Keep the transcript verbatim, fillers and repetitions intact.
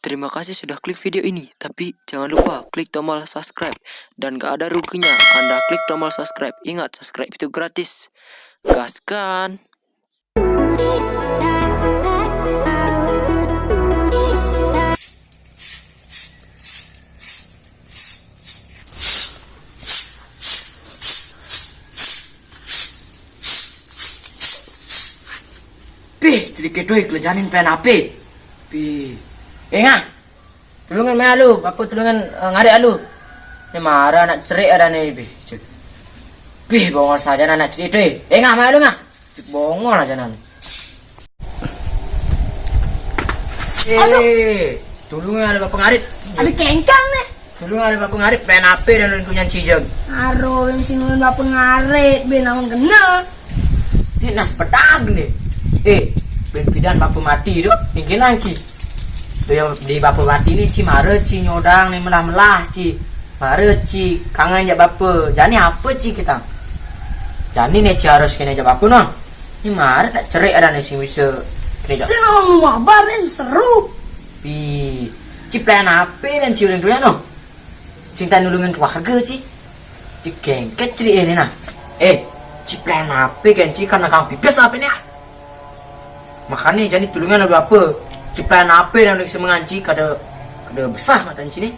Terima kasih sudah klik video ini, tapi jangan lupa klik tombol subscribe. Dan gak ada ruginya Anda klik tombol subscribe. Ingat, subscribe itu gratis. Gaskan. Pih, sedikit doi kelejanin pen ape. Pih. Eh, Ngah. Tulungan mai alu, bapa tulungan, eh, ngarit alu. Ni marah anak cerik ada ni, pih. Cek. Pih, bongol saja anak cerik tu, eh. Eh, Ngah, mai alu, Ngah. Cek bongol aja nan. Eh, tulungan alu bapa ngarit. Ada kengkang ni. Tulungan alu bapa ngarit, pen ape dan untuk nyanci jeg. Aro, mesti nulung bapa ngarit, ben awang kena. Ni nas pedag ni. Eh, ben pidan bapa mati tu, ni kenang ci. Tu yang di bapa mati ni ci marah, ci nyodang ni melah-melah ci. Marah ci, kangen jak bapa. Jani apa ci kita? Jani ni ci harus kena jak bapa no. Ni marah nak cerik ada ni sing bisa kena jak. Sing awang rumah bar ni seru. Pi, ci plan ape dan ci orang tu ya no? Cinta nulungin keluarga ci. Ci kengket cerik ni nah. Eh, ci plan ape kan ci, karena kang pipis ape ni ah? Makanya jadi tulungan ada apa? Ci plan ape dan semengan ci kada, kada besar mata ci ni.